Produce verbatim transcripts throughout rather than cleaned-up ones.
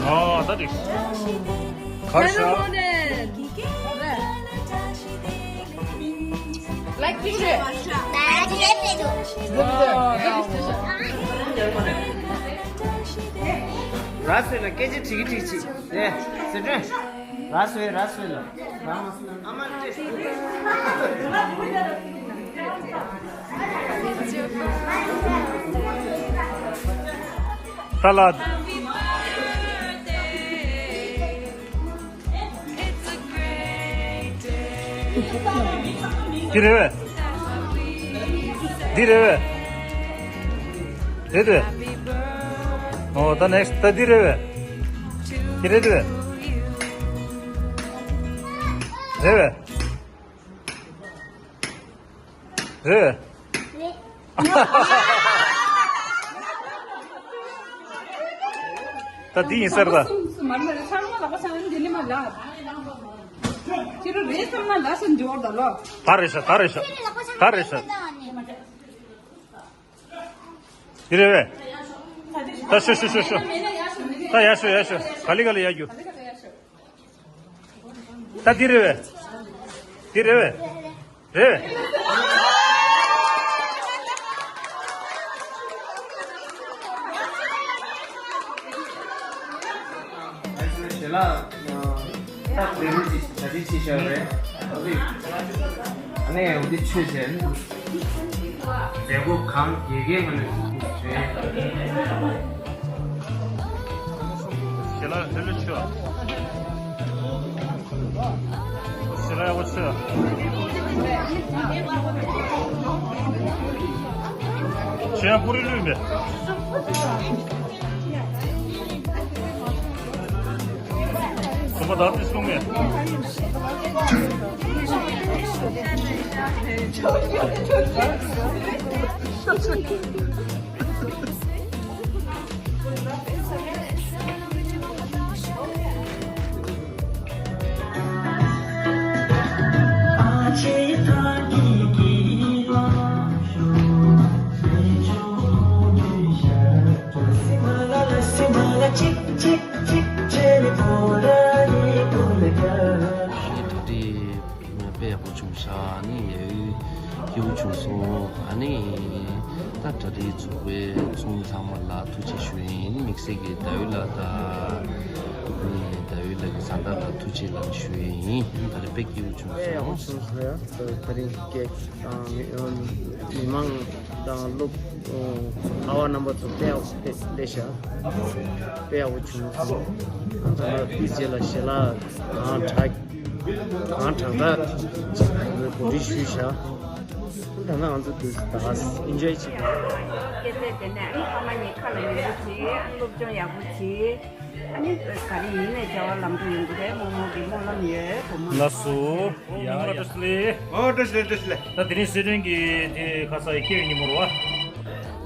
ཨོ་ད་འགྲིག་གར་ཤག Like this. ར་སོས་ལ་སྐད་ཆ་དྲི་གི་དྲི་ཅིག་ལས་ཟེར་དྲན། ར་སོས་ར་སོས་ལ་ར་མ་སོས་ཨ་མ་ལྟོས། ཏཱ་ལ། འདི་རེད་པས། འདི་རེད་པས། རེད་དེ། ཨོ་ད་ནེགསི་ད་འདི་རེད་པས། འདི་རེད་དེ། རེད་པས། རེད། ད་འདི་ཡིན་ས་རེད་ད། མ་རེད་མ་རེད། ཚང་མ་ལག་པ་ཚང་མ་འདི་ནས་མར་ལ། ཁྱེད་རང་རེད་བསམ་ན་ལ་སེ་འདི་འོར་ད་ལོ། ད་རེད་ཤག་ད་རེད་ཤག་ད་རེད་ཤག་འདི་རེད་པས། ད་ཤོ་ཤོ་ཤོ་ཤོ། ད་ཡར་ཤོ་ཡར་ཤོ། ག་ལེ་ག་ལེ་ཡར་རྒྱུགས། ད་འདི་རེད་པས། འདི་རེད་པས། རེད་པས། ཞལ་ལག་ད་བེ་རུ་ཅིག་གྲ་སྒྲིག་བྱས་བཞག་རེད། ཨ་ནི་འོ་འདི་མཆོད་བྱས། མཛད་སྒོ་གང་དགེ་རྒན་ང་ནས་ཐུག་ཐུག་བྱས། ཞལ་ལག་ལྷོད་ལྷོད་མཆོད། ཞལ་ལག་ཡག་པོ་མཆོད། ཁྱེད་ཡང་པུ་རི་བླུགས་མེད། གོམ་པ་བདག་ཏུ་སོང་མེད། གྲ་སྒྲིག་ཚོགས་པའི་ཚོགས་མི་ཚང་མ་ལ་ཐུགས་རྗེ་ཞུ་ཡིན། དམིགས་བསལ་གྱིས་ཟླ་འོད་ལགས་དང་ནི་ཟླ་འོད་ལགས་ཀྱི་བཟའ་ཟླ་ལ་ཐུགས་རྗེ་ལགས་ཞུ་ཡིན། ད་རེས་དཔེ་སྐྱིད་པོ་བྱུང་དཔེ་ཡག་པོ་སོང་། བྱུང་སོང་ཡ། ད་རིང་སྐད་དང་མི་མི་མང་དང་སློབ་ཨ་བ་རྣམ་པ་ཚོ་དཔེ་ཡག་པོ་སླེབས་ཤག་དཔེ་ཡག་པོ་བྱུང་སོང་། ད་ལྟ་དེའི་རྗེས་ལ་ཞལ་ལག་གང་དྲག་གང་དྲག་དྲག་གོ་སྒྲིག་ཞུས་བཞག་ད་ལྟ་ང་ཚོ་དུས་ད་ཨེན་ཇོའི་བྱེད་པ། སྐད་ཆ་དེ་ནས་ཨ་ནི་ཕ་མ་གཉིས་ཁ་ལ་ཉན་པོ་བྱེད། ཨ་ནི་སློབ་སྦྱོང་ཡག་པོ་བྱེད། ཨ་ནི་ག་རེ་ཡིན་ནས་བྱ་བ་ལམ་འགྲོ་ཡོང་གི་རེད། རྨོ་མོ་གི་སྨོན་ལམ་ཡོད། བུ་མོ་ལགས་སོ། ཡ་ཡ། བཀྲ་ཤིས་བདེ་ལེགས། ཨོ་བཀྲ་ཤིས་བདེ་ལེགས། བཀྲ་ཤིས་བདེ་ལེགས། ད་དེ་རིང་སྲིད་དོན་གྱི་དེ་ཁ་ས་ཡི་སྐྱེས་ཡོད་ཉིན་མོ་རེད་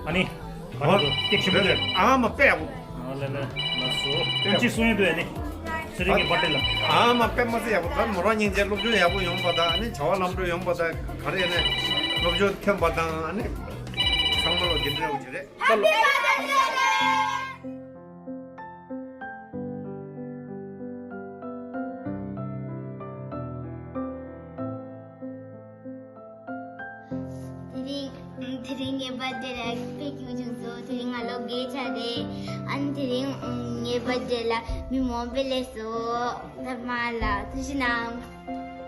བ། ཨ་ནི། ཨོ་སྐད་ཆེན་པོ་རེད། ཨ་མ་དཔེ་ཡག་པོ། ཨ་ལེ་ལེ། ལགས་སོ། དཔེ་ཅིག་གསུང་ཡོད་འདུག་ཨ་ནི། ཚེ་རིང་གི་པར་ཏི་ལ། ཨ་མ་དཔེ་མ་ཚད་ཡག་པོ། ད་མོ་རང་སྙིང་རྗེ། སློབ་སྦྱོང་ཡག་པོ་ཡོང་བ་དང་ཨ་ནི་བྱ་བ་ལམ་འགྲོ་ཡོང་བ་དང་ག་རེ་ཡིན་ནའི་སློབ་སྦྱོང་ཐོན་པ་དང་ཨ་ནི་ཚང་མ་ལོ་འདི་འདྲ་ཡོང་གི་རེད། དེ་རིང་དེ་རིང་ངའི་བར་ཌེ་ལ་དཔེ་སྐྱིད་པོ་བྱུང་སོང་། དེ་རིང་ང་ལོ་བརྒྱད་ཆགས་རེད། ཨ་ནི་དེ་རིང་ངའི་བར་ཌེ་ལ་མི་མང་པོ་སླེབས་སོང་། ད་མ་ལ་ཐུགས་རྗེ་གནང་།